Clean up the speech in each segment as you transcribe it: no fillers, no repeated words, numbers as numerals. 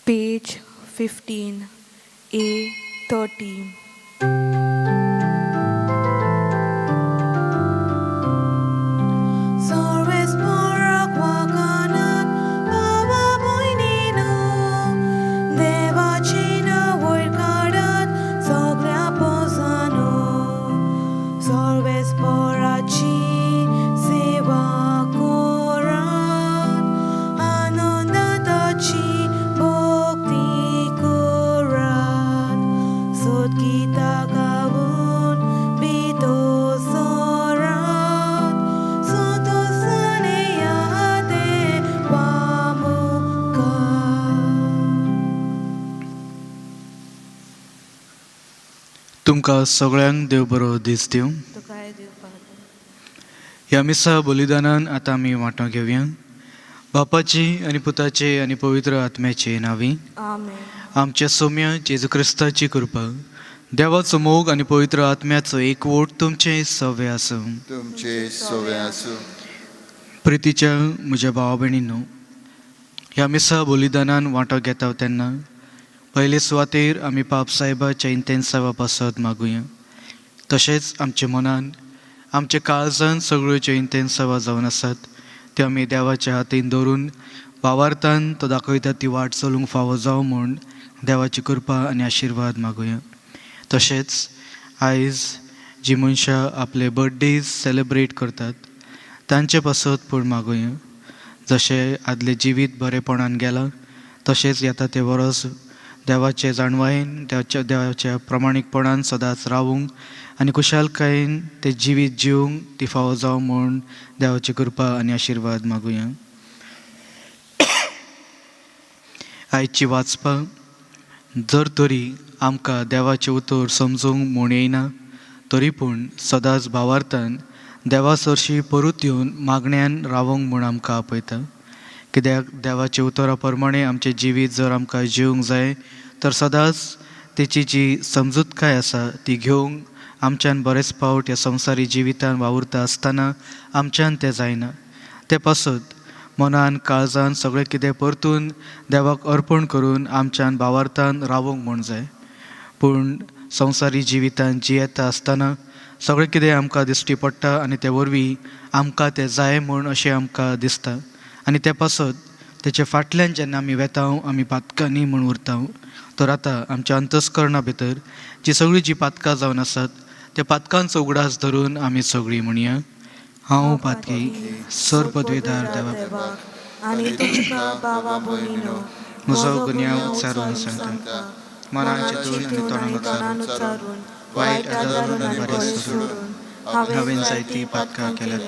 Page 15, A 30. तुमकां सगळ्यांक देव बरो दीस दिवं. तुकाय दिवपाक. ह्या मिसा बलिदानान आतां आमी वांटो घेवया. बापाची आनी पुताचे आनी पवित्र आत्म्याचे नांवी. आमेन. आमच्या सोम्या जेजू क्रिस्ताची कृपा, देवाचो मोग आनी पवित्र आत्म्याचो एकवोट तुमचें सवे आसूं. तुमचे सवे आसूं. प्रितीच्या म्हज्या भावा भयणींनो, ह्या मिसा बलिदानान वांटो घेता तेन्ना पयले सुवातेर आमी पाप साहेबाच्या इंतेन्सावा पासत मागुया. तशेंच आमच्या मनान आमच्या काळजान सगळ्यो ज्यो इंतेन्सावा जावन आसात त्यो आमी देवाच्या हातीन दवरून भावार्थान तो दाखयता ती वाट चलूंक फावो जावं म्हूण देवाची कृपा आनी आशिर्वाद मागुया. तशेंच आयज जी मनशां आपले बर्थडेज सेलेब्रेट करतात तांचे पासत पूण मागुया. जशें आदलें जिवीत बरेपणान गेलां तशेंच येता तें वरस देवाचे जाणवायेन देवाच्या प्रमाणीकपणान सदांच रावूंक आनी खुशालकायेन तें जिवीत जिवूंक ती फावो जावं म्हूण देवाची कृपा आनी आशिर्वाद मागुया. आयची वाचपाक जर तरी आमकां देवाचें उतर समजूंक म्हूण येयना तरी पूण सदांच भावार्थान देवा सरशी परत येवन मागण्यान रावोंक म्हूण आमकां आपयता. कित्याक देवाच्या उतरा प्रमाणे आमचें जिवीत जर आमकां जिवंक जाय तर सदांच तेची जी समजूतकाय आसा ती घेवंक आमच्यान बरेच फावट ह्या संवसारी जिवितान वावुरता आसतना आमच्यान तें जायना. तें पासत मनान काळजान सगळें कितें परतून देवाक अर्पण करून आमच्यान भावार्थान रावोंक म्हूण जाय. पूण संवसारी जिवितान जियेता आसतना सगळें कितें आमकां दिश्टी पडटा आनी ते वरवीं आमकां तें जाय म्हूण अशें आमकां दिसता आनी ते पासत तेचे फाटल्यान जेन्ना आमी वेता आमी पातकांनी म्हूण उरता. तर आतां आमच्या अंतस्करणा भितर जी सगळीं जी पातकां जावन आसात त्या पातकांचो उगडास धरून आमी सगळीं म्हणया, हांव पातकी सर पदवेदार देवा आनी तुमकां भावा भयणीनो म्हजो गुन्यांव उच्चारून सांगता, मनान चिंतून आनी तोंडान उच्चारून वायट आदारून आनी बरें सोडून हांवें जायतीं पातकां केल्यात.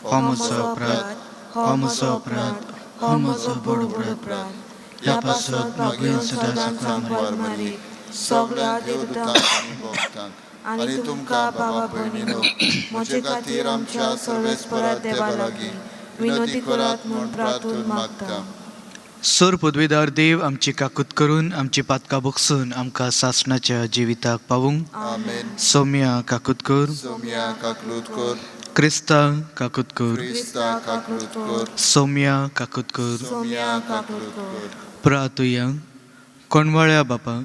हो म्हजो अपराध, हो म्हजो अपराध, हो म्हजो व्हड अपराध. ह्या पासत मागून सदांच सांकवार मारी सगळ्या देवदूतांक आनी भक्तांक आनी तुमकां भावा भयणीनो म्हजे खातीर आमच्या सर्वेस्परा देवा लागीं विनोदी करात म्हूण प्रार्थून मागता. सर पदवेदार देव आमची काकूत करून आमची पातकां बगसून आमकां सासणाच्या जिविताक पावूंक. आमेन. सोम्या काकूत कर. सोम्या काकलूत कर. क्रिस्ता काकूत कर. क्रिस्ता काकलूत कर. सोम्या काकूत कर. सोम्या काकलूत कर. प्रातुया कोणवाळ्या बापा,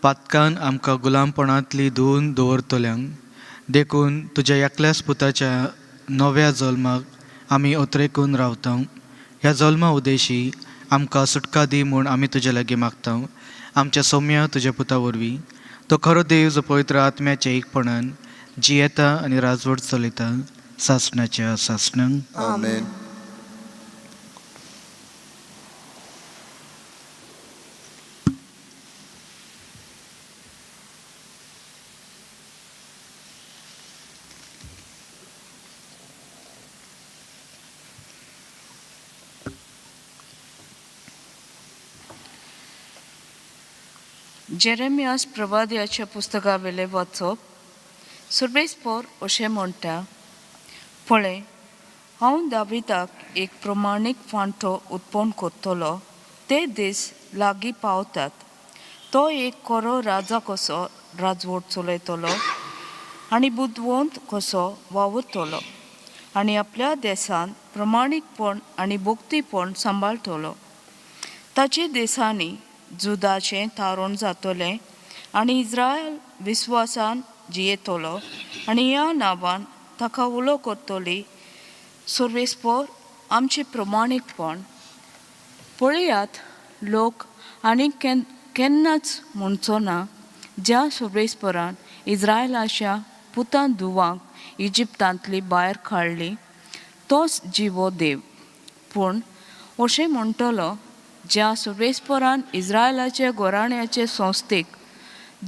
पातकान आमकां गुलामपणांतली धुवन दवरतल्यांक देखून तुज्या एकल्याच पुताच्या नव्या जल्माक आमी अत्रेकून रावता. ह्या जल्मा उदेशी आमकां सुटका दी म्हूण आमी तुज्या लागीं मागता. आमच्या सोम्या तुज्या पुता वरवीं, तो खरो देव जो पवित्र आत्म्याच्या एकपणान जियेता आनी राजवट चलयता सासणाच्या सासणांक. आमेन. जेरेमियास प्रवाद्याच्या पुस्तका वेलें वाचप. सुर्वेस्पोर अशें म्हणटा, पळय हांव दाविताक एक प्रमाणीक फांटो उत्पन्न करतलो, ते दीस लागीं पावतात. तो एक खरो राजा कसो राजवट चलयतलो आनी बुदवंत कसो वावुरतलो आनी आपल्या देशांत प्रमाणीकपण आनी भक्तीपण सांबाळटलो. ताचे देशांनी जुदाचें थारोवन जातलें आनी इस्रायल विस्वासान जियेतलो आनी ह्या नांवान ताका उलो करतली. सर्वेस्पोर आमचें प्रमाणीकपण पळयात, लोक आनी केन्नाच म्हणचो ना, ज्या सर्वेस्परान इस्रायलाच्या पुतां धुवांक इजिप्तांतली भायर काडली तोच जिवो देव. पूण अशें म्हणटलो, ज्या सर्वेस्परान इस्रायलाच्या घराण्याचे संस्थेक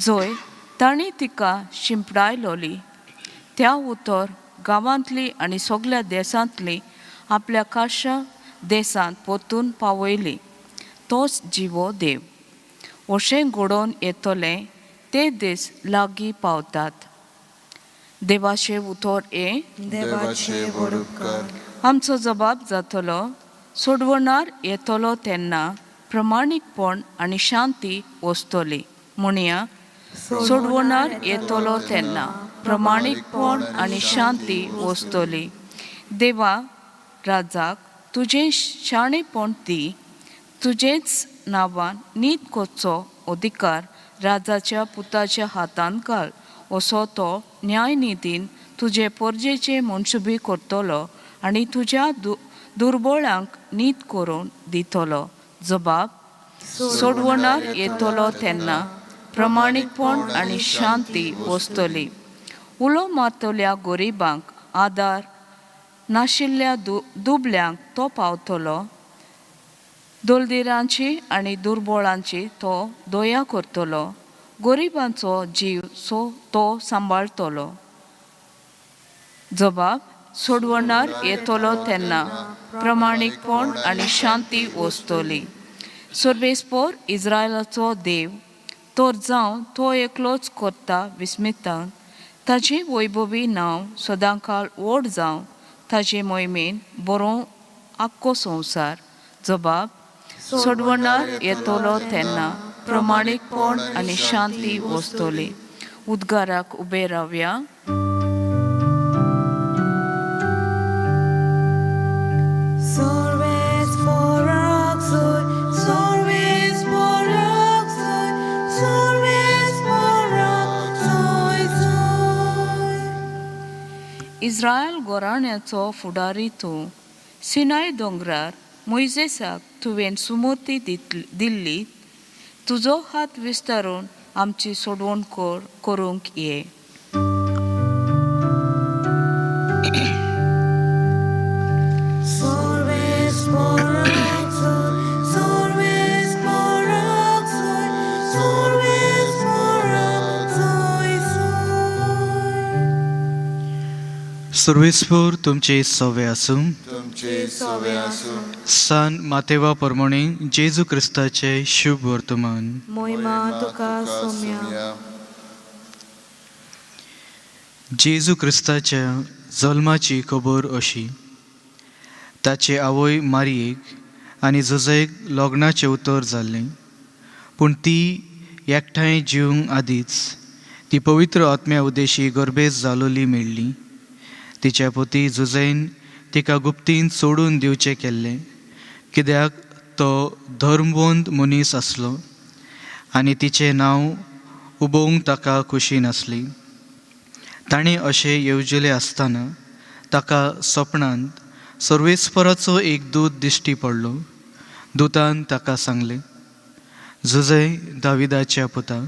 जंय तांणी तिका शिंपडायलोली त्या उतर गांवांतली आनी सगल्या देसांतली आपल्या खाशा देसांत परतून पावयली तोच जिवो देव. अशें घडोवन येतलें ते दीस लागीं पावतात. देवाचें उतर हें. देवाचे व्हड उपकार. आमचो जबाब जातलो, सोडवणार येतलो तेन्ना प्रमाणीकपण आनी शांती वसतली. म्हणया, सोडवणार येतलो तेन्ना प्रमाणीकपण आनी शांती वसतली. देवा, राजाक तुजें शाणेपण दी, तुजेच नांवान नीत करचो अधिकार राजाच्या पुताच्या हातांत घाल, असो तो न्यायनिधीन तुजे परजेचे मनसुबी करतलो आनी तुज्या दुर्बळांक नीत करून दितलो. जबाब, सोडवणार येतलो तेन्ना प्रमाणीकपण आनी शांती वसतली. उलो मारतल्या गरिबांक आदार नाशिल्ल्या दुबल्यांक तो पावतलो. दलदिरांची आनी दुर्बळांची तो दया करतलो. गरिबांचो जीव सो तो सांबाळटलो. जबाब, सोडवणार येतलो तेन्ना प्रमाणीकपण आनी शांती वसतली. सर्वेस्पोर इस्रायलाचो देव तर जावं तो एकलोच करता विस्मितान, ताजें वैभवी नांव सदांकाळ व्हड जावं, ताजे मोहिमेन बरोवं आख्खो संवसार. जबाब, सोडवणार येतलो तेन्ना प्रमाणीकपण आनी शांती वसतली. उद्गाराक उबे रावया. Sorves por soy, sorves por soy, sorves por soy, soy. Israel घराण्याचो फुडारी तूं, सिनाय दोंगरार मोयजेसाक तुवें सुमूर्ती दिल्ली, तुजो हात विस्तारून आमची सोडवण करूंक ये. Sorves por soy, sorves por soy, sorves por soy, soy. सर्वेस्पोर तुमचे सवे आसूं. तुमचे सवे आसूं. सान मातेवा प्रमाणे जेजू क्रिस्ताचे शुभ वर्तमान. मोहिमा तुका सोम्या. जेजू क्रिस्ताच्या जल्माची खबर अशी. ताचे आवय मारयेक आनी जुजयक लग्नाचें उतर जाल्लें, पूण ती एकठांय जिवंक आदींच ती पवित्र आत्म्या उद्देशी गर्भेस जालोली मेळ्ळी. तिच्या पती जुजयन तिका गुप्तीन सोडून दिवचें केल्लें, कित्याक तो धर्मवंत मनीस आसलो आनी तिचें नांव उबोवंक ताका खुशी नासली. ताणें अशें येवजिलें आसतना ताका सपनांत सर्वेस्पराचो एक दूत दिश्टी पडलो. दुतान ताका सांगलें, जुजय दाविदाच्या पुता,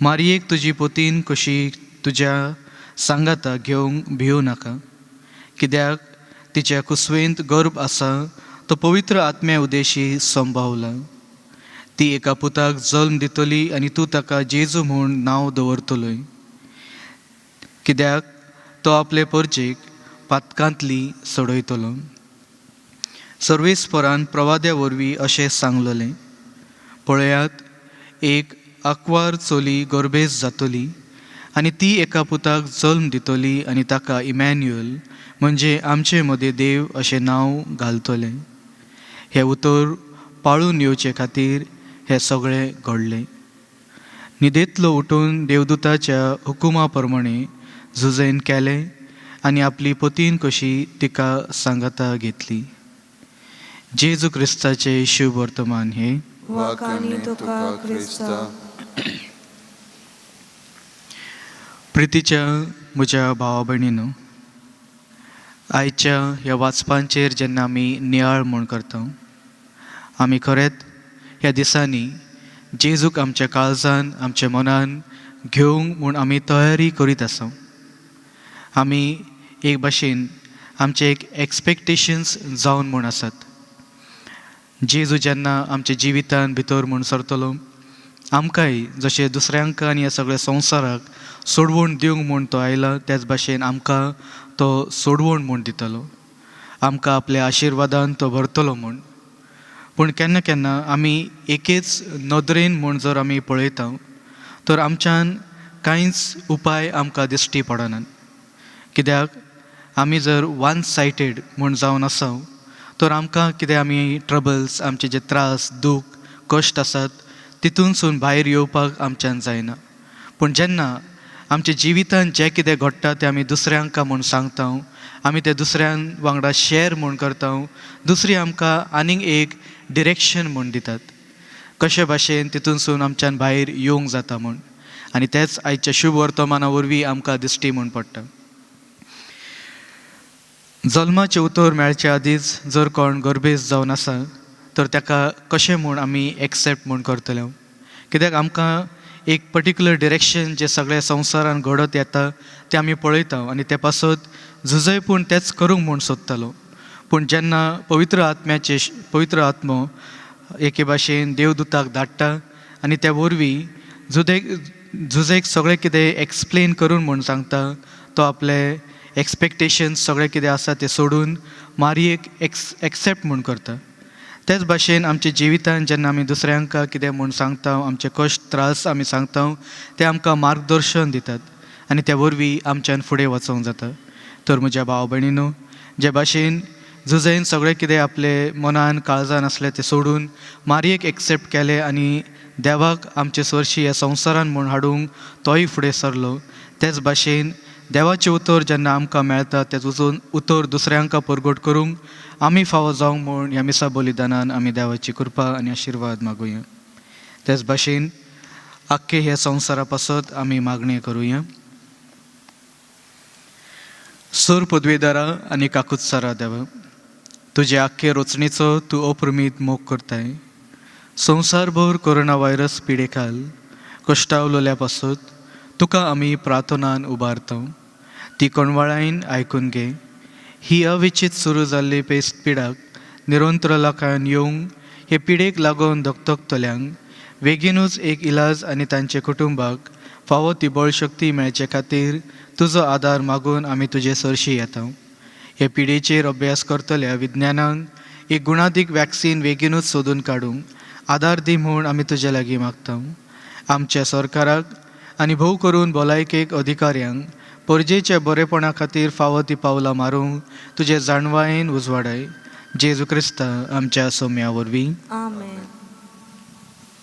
मारयेक तुजी पोतीन कशी तुज्या सांगाता घेवंक भिवं नाका, कित्याक तिच्या कुसवेंत गर्भ आसा तो पवित्र आत्म्या उदेशी संभावला. ती एका पुताक जल्म दितली आनी तूं ताका जेजू म्हूण नांव दवरतलोय, कित्याक तो आपले परजेक पातकांतली सोडयतलो. सर्वेस्परान प्रवाद्या वरवीं अशें सांगलेलें, पळयात, एक आंकवार चली गर्भेस जातली आनी ती एका पुताक जल्म दितली आनी ताका इमॅन्युअल म्हणजे आमचे मदें देव अशें नांव घालतलें. हें उतर पाळून येवचे खातीर हें सगळें घडलें. न्हिदेंतलो उठून देवदूताच्या हुकुमा प्रमाणे जुजैन केलें आनी आपली पतीन कशी तिका सांगाता घेतली. जेजू क्रिस्ताचें शुभ वर्तमान हें. वाखाणी तुका क्रिस्ता. प्रितीच्या म्हज्या भावा भयणीनो, आयच्या ह्या वाचपांचेर जेन्ना आमी नियाळ म्हूण करता, आमी खरेंच ह्या दिसांनी जेजूक आमच्या काळजान आमच्या मनान घेवंक म्हूण आमी तयारी करीत आसा. आमी एक भाशेन आमचे एक एक्सपेक्टेशन्स जावन म्हूण आसात. जेजू जेन्ना आमच्या जिवितान भितर म्हूण सरतलो, आमकांय जशें दुसऱ्यांक आनी ह्या सगळ्या संवसाराक सोडवण दिवंक म्हूण तो आयला, त्याच भाशेन आमकां तो सोडवण म्हूण दितलो, आमकां आपल्या आशिर्वादान तो भरतलो म्हूण. पूण केन्ना केन्ना आमी एकेच नदरेन म्हूण जर आमी पळयता तर आमच्यान कांयच उपाय आमकां दिश्टी पडनात. कित्याक आमी जर वन सायटेड म्हूण जावन आसा तर आमकां कितें आमी ट्रबल्स, आमचे जे त्रास, दूख, कश्ट आसात तितूनसून भायर येवपाक आमच्यान जायना. पूण जेन्ना आमच्या जिवितान जें कितें घडटा तें आमी दुसऱ्यांक म्हूण सांगता, आमी तें दुसऱ्यां वांगडा शेअर म्हूण करता, दुसरी आमकां आनीक एक डिरेक्शन म्हूण दितात कशे भाशेन तितूनसून आमच्यान भायर येवंक जाता म्हूण. आनी तेंच आयच्या शुभ वर्तमाना वरवीं आमकां दिश्टी म्हूण पडटा. जल्माचें उतर मेळचे आदींच जर कोण गर्भेस्त जावन आसा तर ताका कशें म्हूण आमी एक्सेप्ट म्हूण करतले? कित्याक आमकां एक पर्टिक्युलर डिरेक्शन जें सगळ्या संवसारान घडत येता तें आमी पळयता आनी ते पासत झुजय पूण तेंच करूंक म्हूण सोदतालो. पूण जेन्ना पवित्र आत्म्याचे पवित्र आत्मो एके भाशेन देवदूताक धाडटा आनी त्या वरवीं जुजेक सगळें कितें एक्सप्लेन करून म्हूण सांगता, तो आपले एक्सपेक्टेशन्स सगळें कितें आसा तें सोडून मारयेक एक्सेप्ट म्हूण करता. तेच भाशेन आमच्या जिवितान जेन्ना आमी दुसऱ्यांक कितें म्हूण सांगता, आमचे कश्ट त्रास आमी सांगता, ते आमकां मार्गदर्शन दितात आनी त्या वरवीं आमच्यान फुडें वचोंक जाता. तर म्हज्या भाव भयणीनो, जे भाशेन जुझेन सगळें कितें आपले मनान काळजान आसलें तें सोडून मारयेक एक्सेप्ट केलें आनी देवाक आमचे सरशी ह्या संवसारान म्हूण हाडूंक तोय फुडें सरलो, तेच भाशेन देवाचें उतर जेन्ना आमकां मेळटा तें उतर दुसऱ्यांक परगट करूंक आमी फावो जावंक म्हूण ह्या मिसा बलिदानान आमी देवाची कृपा आनी आशिर्वाद मागुया. तेच भाशेन आख्खे ह्या संवसारा पासत आमी मागणें करुया. सोर पदवेदारा आनी काकुत्सारा देवा, तुजे आख्खे रचणेचो तूं अप्रमीत मोग करताय. संवसारभर कोरोना व्हायरस पिडेखाल कश्टावलोल्या पासत तुका आमी प्रार्थनान उबारता, ती कोणवाळायन आयकून घे. ही अविचीत सुरू जाल्ली पेस्ट पिडाक निरंतर लोकांक येवंक हे पिडेक लागून धकधकतल्यांक बेगीनूच एक इलाज आनी तांचे कुटुंबाक फावो ती बळशक्ती मेळचे खातीर तुजो आदार मागून आमी तुजे सरशी येता. हे पिडेचेर अभ्यास करतल्या विज्ञानांक एक गुणादीक वॅक्सीन बेगीनूच सोदून काडूंक आदार दी म्हूण आमी तुजे लागीं मागता. आमच्या सरकाराक आनी भोव करून भलायकेक अधिकाऱ्यांक परजेच्या बरेपणा खातीर फावो ती पावलां मारूंक तुजे जाणवायेन उजवाडाय. जेजू क्रिस्ता आमच्या सोम्या वरवीं. आमेन.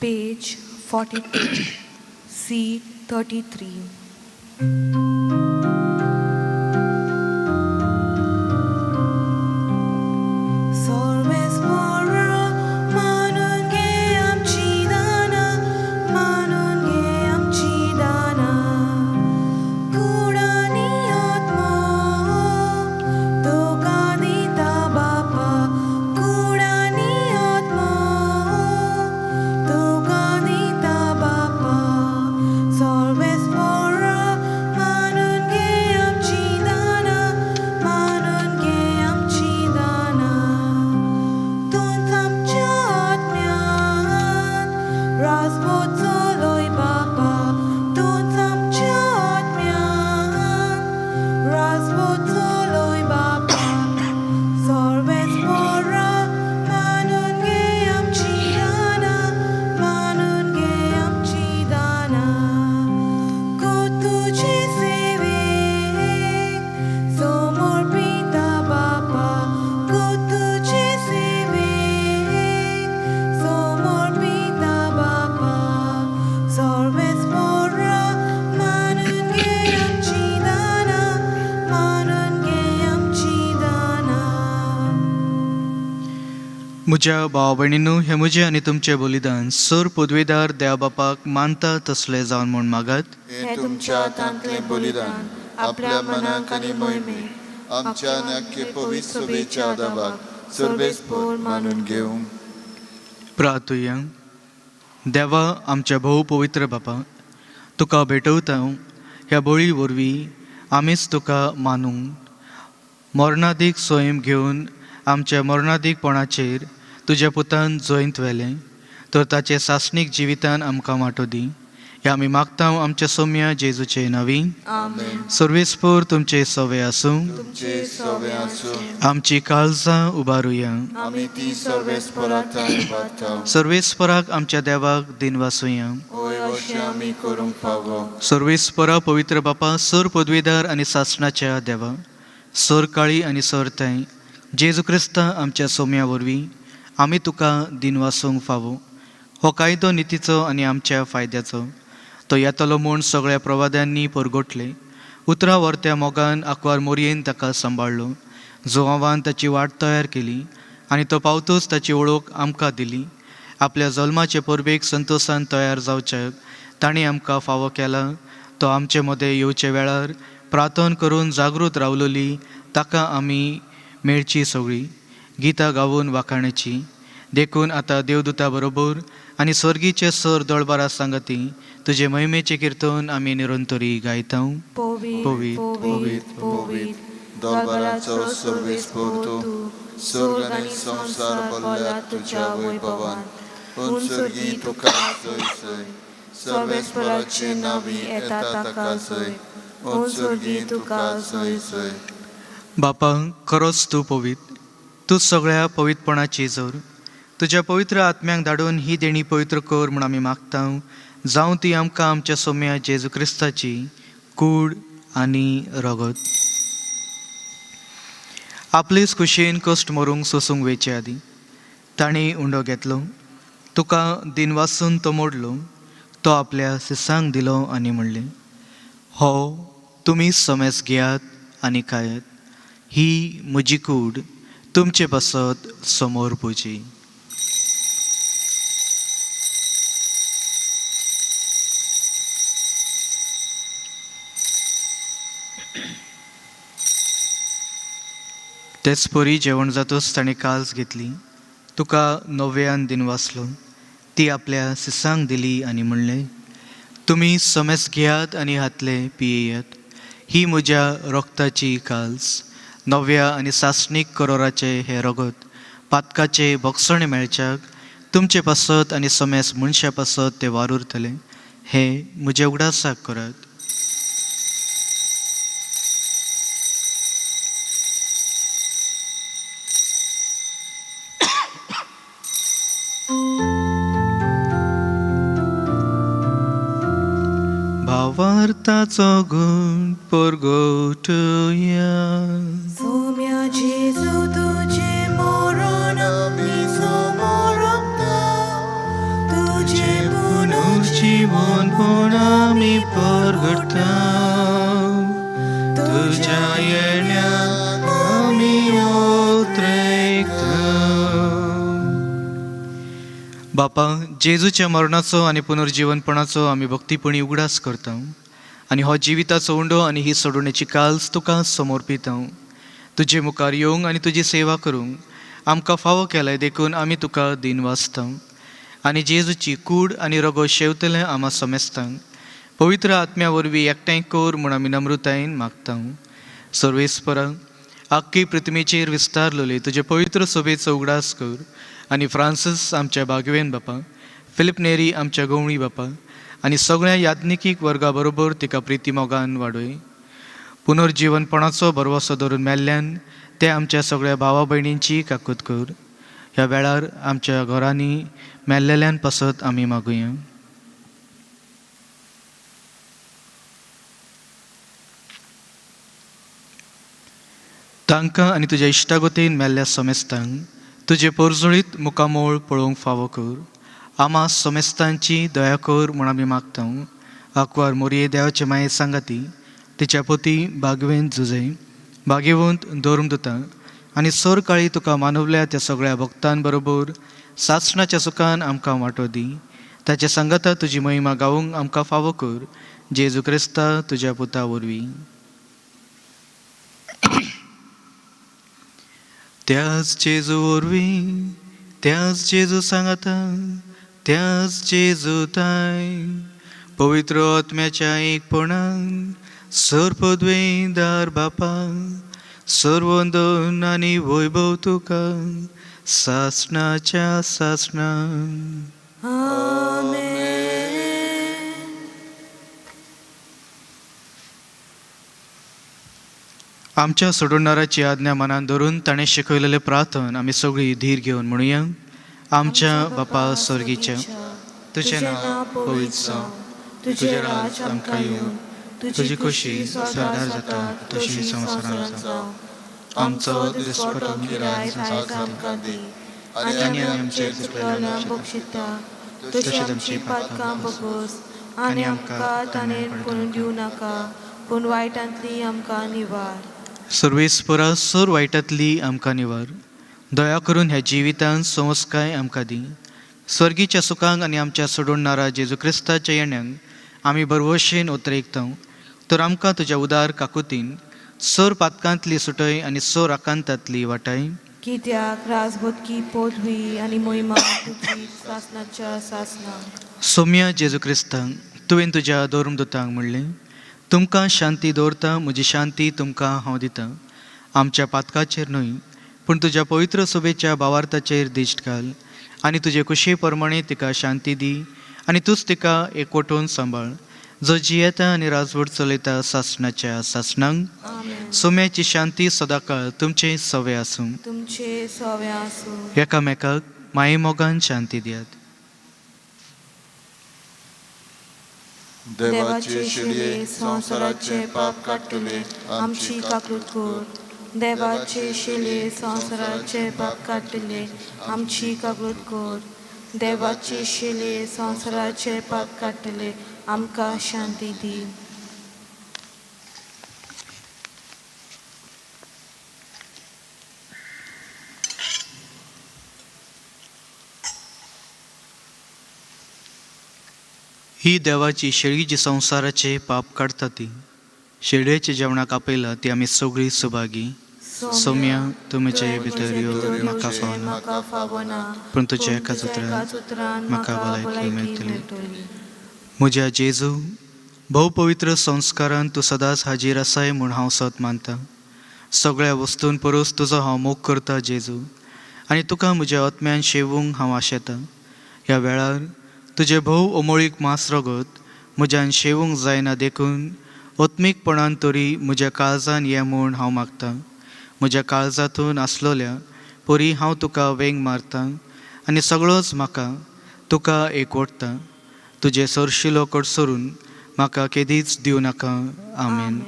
Page 42, C 33. Solves म्हज्या भाव भयणीनू, हें म्हजें आनी तुमचें बलिदान सर पदवेदार देवा बापाक मानता तसलें जावन म्हूण मागात. हें तुमच्या हातांतलें बलिदान आपल्या मनाक आनी मोहिमेक आमच्या नाक्य पवित्र सभेच्या आदाबाक सर्वेस्पोर मानून घेवंक. प्रार्थुया. देवा आमच्या भोव पवित्र बापा, तुका भेटवता ह्या बळी वरवीं आमीच तुका मानूंक मरणादीक स्वयं घेवन आमच्या मरणादीकपणाचेर तुज्या पुतान जैत व्हेलें तर ताचे सासणीक जिवितान आमकां वांटो दी. ह्या आमी मागता आमच्या सोम्या जेजूचे नांवी. आमेन. सर्वेस्पोर तुमचे सवे आसूं. तुमचे सवे आसूं. आमची काळजां उबारुया. आमी ती सर्वेस्पराक उबारता. सर्वेस्पराक आमच्या देवाक दिनवासुया. होय, अशें आमी करूंक फावो. सर्वेस्परा पवित्र बापा, सर पदवेदार आनी सासणाच्या देवा, सर काळी आनी सर ताई जेजू क्रिस्ता आमच्या सोम्या वरवीं आमी तुका दिनवासूंक फावो. हो कायदो नितीचो आनी आमच्या फायद्याचो. तो येतलो म्हूण सगळ्या प्रवाद्यांनी परगटले. उतरां वर्त्या मोगान आंकवार मोरयेन ताका सांबाळ्ळो. जुवांवान ताची वाट तयार केली आनी तो पावतूच ताची वळख आमकां दिली. आपल्या जल्माचे परबेक संतोशान तयार जावच्याक तांणी आमकां फावो केला. तो आमचे मदें येवचे वेळार प्रार्थन करून जागृत रावलोली ताका आमी मेळची सगळी गितां गावून वाखाण्याची. देखून आतां देवदूता बरोबर आनी स्वर्गीचे सर दळबारा सांगती तुजे महिमेचें किर्तन आमी निरंतरी गायता. पवित्र, पवित्र, पवित्र, पवित्र, दरबाराचो सर्वेस्पोर तूं, स्वर्ग आनी संवसार भरल्या तुज्या वैभवान. उंचुर्गी तुका जय जय, सर्वेस्पराचे नावी येता ताका जय, उंचुर्गी तुका जय जय. बापा, खरोच तूं पवित्र, तूं सगळ्या पवित्रपणाची जोर. तुज्या पवित्र आत्म्यांक धाडून ही देणी पवित्र कर म्हूण आमी मागता. जावं ती आमकां आमच्या सोम्या जेजू क्रिस्ताची कूड आनी रगत. आपलेच खुशयेन कश्ट मरूंक सोसूंक वेचे आदीं तांणी उंडो घेतलो, तुका दिनवासून तो मोडलो, तो आपल्या सिसांक दिलो आनी म्हणलें, हो तुमी समेस घेयात आनी खायात, ही म्हजी कूड तुमचे पासत समोर पुजी. तेच परी जेवण जातच ताणें काल्स घेतली, तुका नव्यान दिनवासलो, ती आपल्या सिसांक दिली आनी म्हणलें, तुमी समेस घेयात आनी हातले पियेयात, ही म्हज्या रक्ताची काल्स, नव्या आनी सासणीक करोराचें हें रगत पातकाचें भोगसणें मेळच्याक तुमचे पासत आनी समेस मनशा पासत तें वारुरतलें. हें म्हज्या उगडासाक करात. भावार्थाचो गुण परगटुया. सोम्या जेजू तुजें मरण आमी समोरता, तुजें पुनर्जीवन पूण आमी परगटा, तुज्या येण्याक आमी उतरेकता. बापा, जेजूच्या मरणाचो आनी पुनर्जीवनपणाचो आमी भक्तीपणी उगडास करता आनी हो जिविताचो उंडो आनी ही सोडवणेची काल्स तुका समर्पिता. तुजे मुखार येवंक आनी तुजी सेवा करूंक आमकां फावो केलाय देखून आमी तुका दिनवासता. आनी जेजूची कूड आनी रगो शेवतले आमा समेस्तांक पवित्र आत्म्या वरवीं एकठांय कर म्हूण आमी नम्रतायेन मागता. सर्वेस्परा, आख्खी पृथ्वीचेर विस्तारलेले तुजे पवित्र सभेचो उगडास कर आनी फ्रांसीस आमच्या बागवेन बापा, फिलीप नेरी आमच्या गवळी बापा आनी सगळ्या याज्ञिकीक वर्गा बरोबर तिका प्रिती मोगान वाडय. पुनर्जीवनपणाचो भरवसो धरून मेल्ल्यान ते आमच्या सगळ्या भावा भयणींची काकूत कर. ह्या वेळार आमच्या घरांनी मेल्लेल्यान पासत आमी मागुया. तांकां आनी तुज्या इश्टागतीन मेल्ल्या समेस्तांक तुजे पोरजोळीत मुखामोळ पळोवंक फावो कर. आमा समेस्तांची दया कर म्हूण आमी मागता. आंकवार मोरये देवाचे माये सांगाती, तिच्या पती बागवेंत जुजय, बागेवंत धर्मदुतां आनी सरकाळी तुका मानवल्या त्या सगळ्या भक्तांबरोबर सासणाच्या सुखान आमकां वांटो दी. ताच्या सांगाता तुजी महिमा गावूंक आमकां फावो कर, जेजू क्रिस्ता तुज्या पुता वरवीं. त्याच जेजू वरवीं, त्याच जेजू सांगाता, त्याच जेजू ताय पवित्र आत्म्याच्या एकपणान सर्पद्वेदार बापा सर्वंदन आनी वैभव तुका सासणाच्या सासणान. आमेन. आमच्या सोडवणाराची आज्ञा मनान धरून ताणें शिकयलेलें प्रार्थन आमी सगळीं धीर घेवन म्हणुया. आमच्या बापा स्वर्गीच्या, तुजें नांव पवित्र जावं, तुजें राज आमकां येवं, तुजी खोशी स्वर्गार जाता तशी संवसारांत जावं. आमचो दिसपटो गिरायक आयज आमकां दी आनी आमी आमचे चुकलेल्यांक बक्षिता तशी आमची पातकां बगोस आनी आमकां ताणें पडून दिवं नाका, पूण वायटांतली आमकां निवार. सर्वेस्परा सर वायटांतली आमकां निवार. दया करून ह्या जिवितांत संस्काय आमकां दी. स्वर्गीच्या सुखांक आनी आमच्या सोडवणारा जेजू क्रिस्ताच्या येण्याक आमी भरवशेन उतरेकता, तर आमकां तुज्या उदार काकुतीन सर पातकांतली सुटय आनी सर आकांतांतली वाटाय. कित्याक राजबोधकी पदवी आनी मोहिमा तुजी सासणाच्या सासणा. सोम्या जेजू क्रिस्तांक तुवें तुज्या धर्मदूतांक म्हणलें, तुमकां शांती दवरता, म्हजी शांती तुमकां हांव दितां. आमच्या पातकाचेर न्हय पूण तुज्या पवित्र सभेच्या भावार्थाचेर दिश्ट घाल आनी तुजे कुशी प्रमाणे तिका शांती दी आनी तूंच तिका एकवटून सांबाळ, जो जियेता आनी राजवट चलयता सासणाच्या सासणांक. आमेन. सोम्याची शांती सदांकाळ तुमचे सवे आसूं. तुमचे सवे आसूं. एकामेकाक मायेमोगान शांती दियात. देवाचे शिडये संवसाराचे पाप काडटले, आमची काकूत कर. देवाचे शिले संवसाराचे पाप काडटले, आमची काकूत कर. देवाचे शिले संवसाराचे पाप काडटले, आमकां शांती दी. ही देवाची शेळी जी संवसाराचे पाप काडटा ती शेळयेच्या जेवणाक आपयला ती आमी सगळीं सुभागी. सोम्या, तूं म्हजे भितर यो म्हाका फावना, म्हाका फावना, पूण तुज्या एकाच उतरान म्हाका भलायकी मेळटली. म्हज्या जेजू, भोवपवित्र संस्कारान तूं सदांच हाजीर आसाय म्हूण हांव सत मानता. सगळ्या वस्तून परस तुजो हांव मोग करता जेजू, आनी तुका म्हज्या आत्म्यान शेवूंक हांव आशेतां. ह्या वेळार तुजें भोव अमोळीक मांस रगत म्हज्यान शेवूंक जायना देखून आत्मीकपणान तरी म्हज्या काळजान ये म्हूण हांव मागतां. म्हज्या काळजांतून आसलोल्या परी हांव तुका वेंग मारतां आनी सगळोच म्हाका तुका एकवटता. तुजें सरशिलो कडसरून म्हाका केदीच दिवं नाका. आमेन.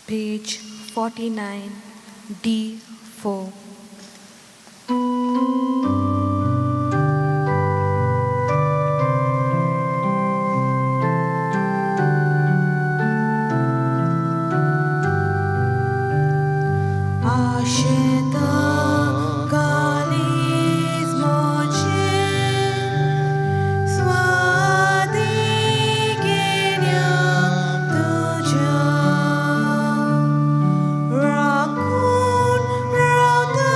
Page 49, D4. आशेता कालीज मोचे स्वादिगिन्या तुज्या राखून रावता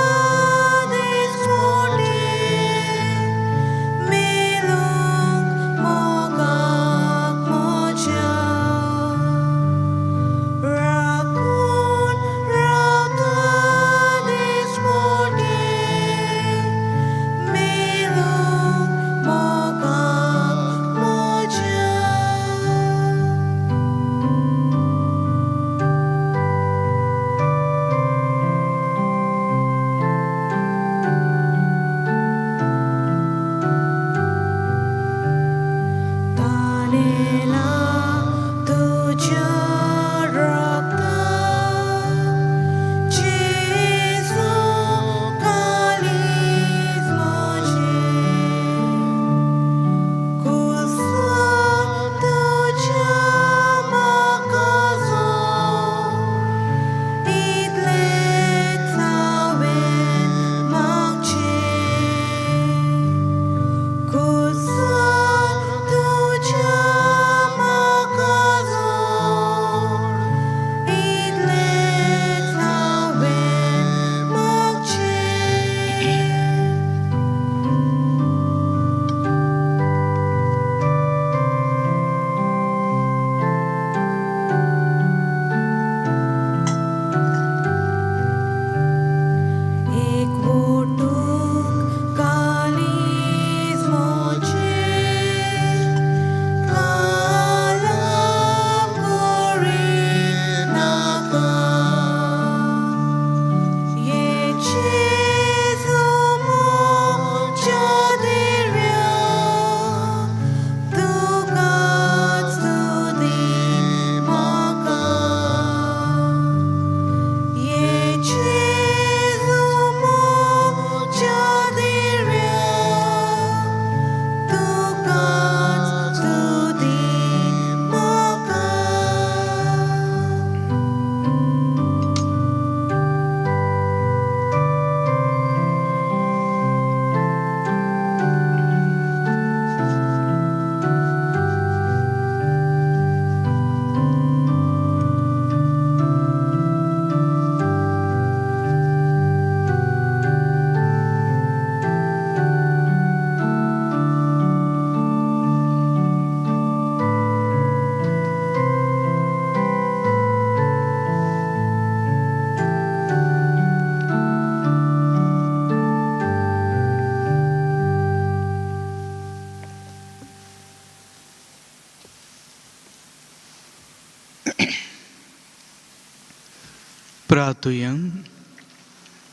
प्रार्थुया.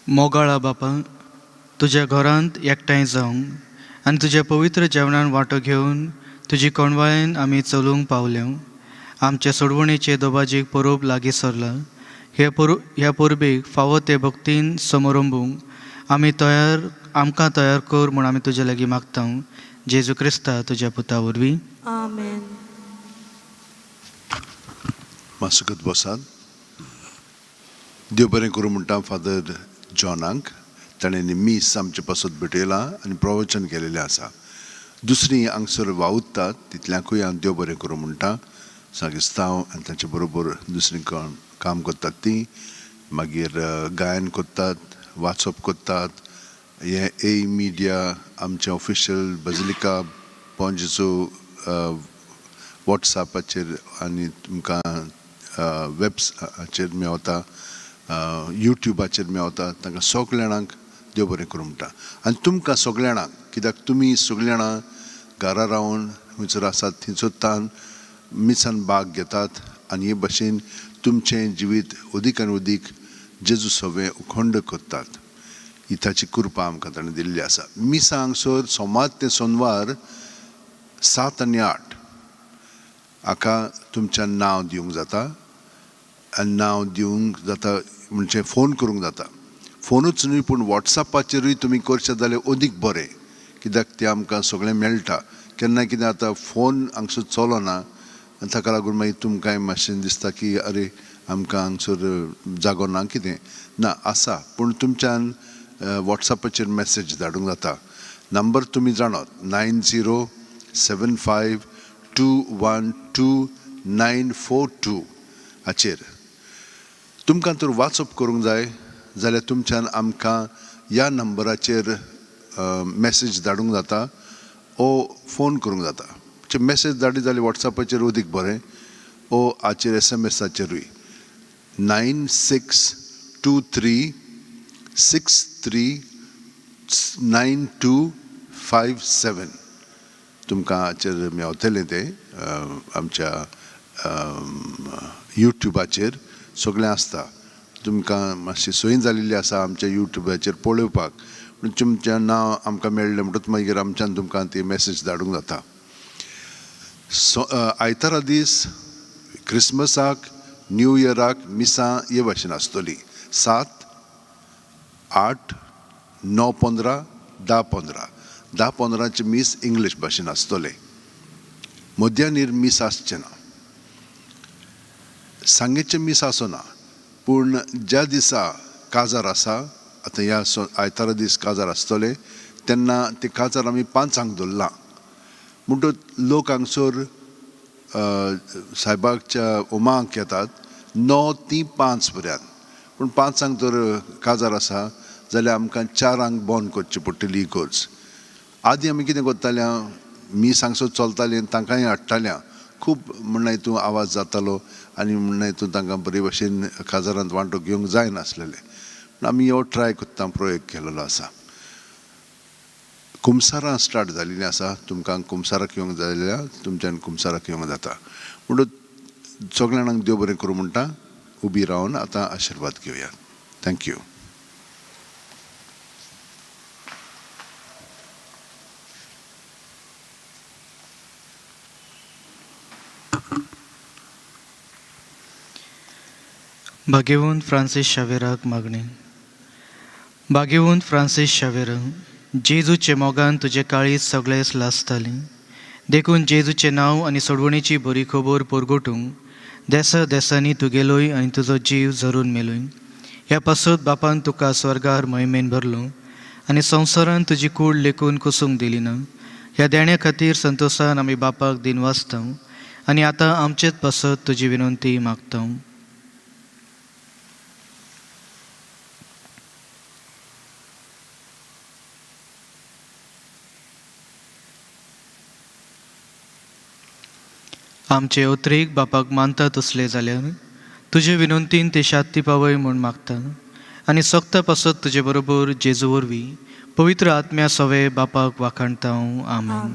मोगाळा बापा, तुज्या घरांत एकठांय जावंक आनी तुज्या पवित्र जेवणान वांटो घेवन तुजी कोणवाळेन आमी चलूंक पावल्या. आमचे सोडवणेचे दोबाजीक परब लागीं सरला. हे ह्या परबेक फावो ते भक्तीन समरंबूंक आमी तयार आमकां तयार कर म्हूण आमी तुजे लागीं मागता, जेजू क्रिस्ता तुज्या पुता वरवीं. आमेन. मासुकत बसात. देव बरें करूं म्हणटा फादर जॉनाक, ताणें मीस आमचे पासत भेटयलां आनी प्रवचन केलेलें आसा. दुसरी हांगसर वावुरतात तितल्यांकूय हांव देव बरें करूं म्हणटा. सागिस्तांव आनी तांचे बरोबर दुसरीं कोण काम करतात तीं, मागीर गायन करतात, वाचप करतात. हें ए मिडिया आमचें ऑफिशियल बजलिका पणजेचो वॉट्सॅपाचेर आनी तुमकां वेबसाचेर मेवता, युट्युबाचेर मेवता. तांकां सगल्या जाणांक देव बरें करूं म्हणटा. आनी तुमकां सगल्या जाणांक, कित्याक तुमी सगल्या जाणां घरा रावन खंयसर आसात थंयसर मिसान भाग घेतात आनी हे भशेन तुमचें जिवीत अदीक आनी अदीक जेजू सवें उखंड करतात. ही ताची कृपा आमकां ताणें दिल्ली आसा. मिसां हांगसर सोमार ते सोनवार 7 आनी 8 हाका तुमच्यान नांव दिवंक जाता. आनी नांव दिवंक जाता म्हणजे फोन करूंक जाता. फोनूच न्हय पूण वॉट्सॅपाचेरूय तुमी करचें जाल्यार अदीक बरें, कित्याक तें आमकां सगळें मेळटा. केन्ना कितें आतां फोन हांगसर चलना आनी ताका लागून मागीर तुमकांय मातशें दिसता की अरे आमकां हांगसर जागो ना कितें ना आसा, पूण तुमच्यान वॉट्सॅपाचेर मॅसेज धाडूंक जाता. नंबर तुमी जाणात, 9075 212 942 हाचेर. तुमकां तर वाचप करूंक जाय जाल्यार तुमच्यान आमकां ह्या नंबराचेर मॅसेज धाडूंक जाता ओ फोन करूंक जाता. मॅसेज धाडली जाल्यार वॉट्सॅपाचेर अदीक बरें, ओ हाचेर एसएमएसाचेरूय 9623 63 9257 तुमकां हाचेर मेवतलें तें. आमच्या युट्युबाचेर सगळें आसता. तुमकां मातशी सोय जाल्ली आसा आमच्या युट्युबाचेर पळोवपाक, पूण तुमचें नांव आमकां मेळ्ळें म्हणटकच मागीर आमच्यान तुमकां ती मॅसेज धाडूंक जाता. सो आयतारा दीस क्रिसमसाक न्यू इयराक मिसां हे भाशेन आसतली, 7, 8, 9, 15, 10, 15. 10 15चें मीस इंग्लीश भाशेन आसतलें. मध्यानीर मीस आसचें ना, सांगेचें मीस आसना. पूण ज्या दिसा काजार आसा, आतां ह्या आयतारा दीस काजार आसतलें तेन्ना तें काजार आमी 5 दवरलां. म्हणटकच लोक हांगसर सायबाच्या उमाक येतात 9 ती 5 पर्यंत. पूण 5 तर काजार आसा जाल्यार आमकां 4 बंद करची पडटली इगर्ज. आदी आमी कितें करताले, मीस हांगसर चलतालीं आनी तांकांय हाडटाले. खूब म्हणल्यार हितून आवाज जातालो आनी म्हणल्यार हितून तांकां बरे भशेन काजारांत वांटो घेवंक जायनासलेलें. पूण आमी हो ट्राय करता, प्रयोग केलेलो आसा. कुमसारां स्टार्ट जाल्लीं आसा, तुमकां कुमसाराक येवंक जाय जाल्यार तुमच्यान कुमसाराक येवंक जाता. म्हणून सगल्या जाणांक देव बरें करूं म्हणटा. उबी रावन आतां आशिर्वाद घेवया. Thank you. भाग्यवंत फ्रांसीस शावेराक मागणें. भाग्यवंत फ्रांसीस शावेर, जेजूचे मोगान तुजें काळीज सगळेच लासतालें, देखून जेजूचें नांव आनी सोडवणेची बरी खबर परगटूंक देसा देसांनी तुगेलोय आनी तुजो जीव झरून मेलोय. ह्या पासत बापान तुका स्वर्गार महिमेन भरलो आनी संवसारान तुजी कूड लेखून कुसूंक दिली ना. ह्या देण्या खातीर संतोशान आमी बापाक दिनवासता आनी आतां आमचेच पासत तुजी विनंती मागता. आमचे उतरेक बापाक मानता तसले जाल्यार तुजे विनंतीन ते शांती पावय म्हूण मागता आनी सोगता पासत तुजे बरोबर जेजू वरवीं पवित्र आत्म्या सवे बापाक वाखाणता. आमेन.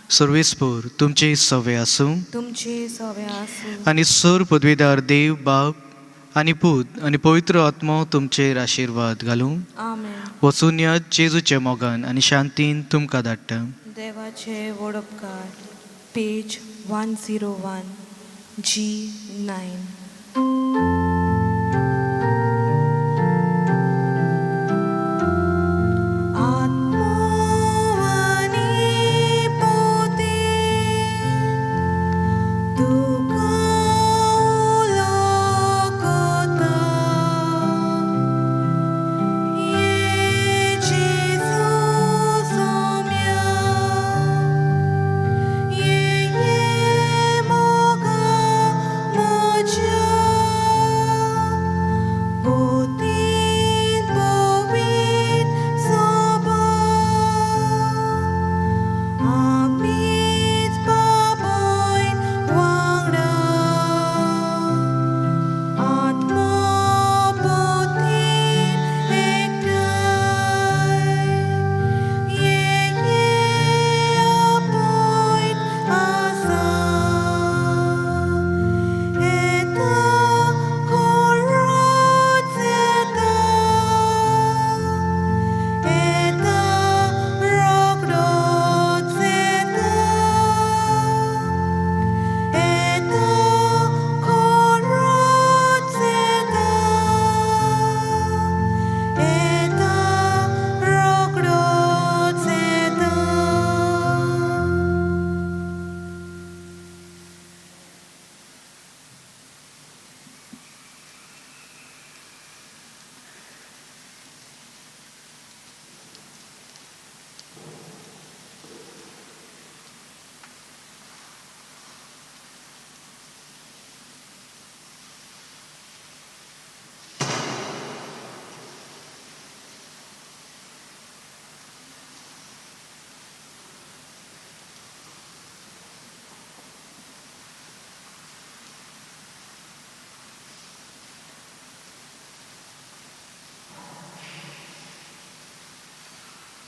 सर्वेस्पोर तुमचे सवे आसूं तुमचे सवे आसूं आनी सर पदवीदार देव बाप आनी पूत आनी पवित्र आत्मो तुमचेर आशिर्वाद घालूं. आमेन. वचून यात जेजूच्या मोगान आनी शांतीन तुमकां धाडटा. देवाचे व्हड उपकार. पेज 101 G 9.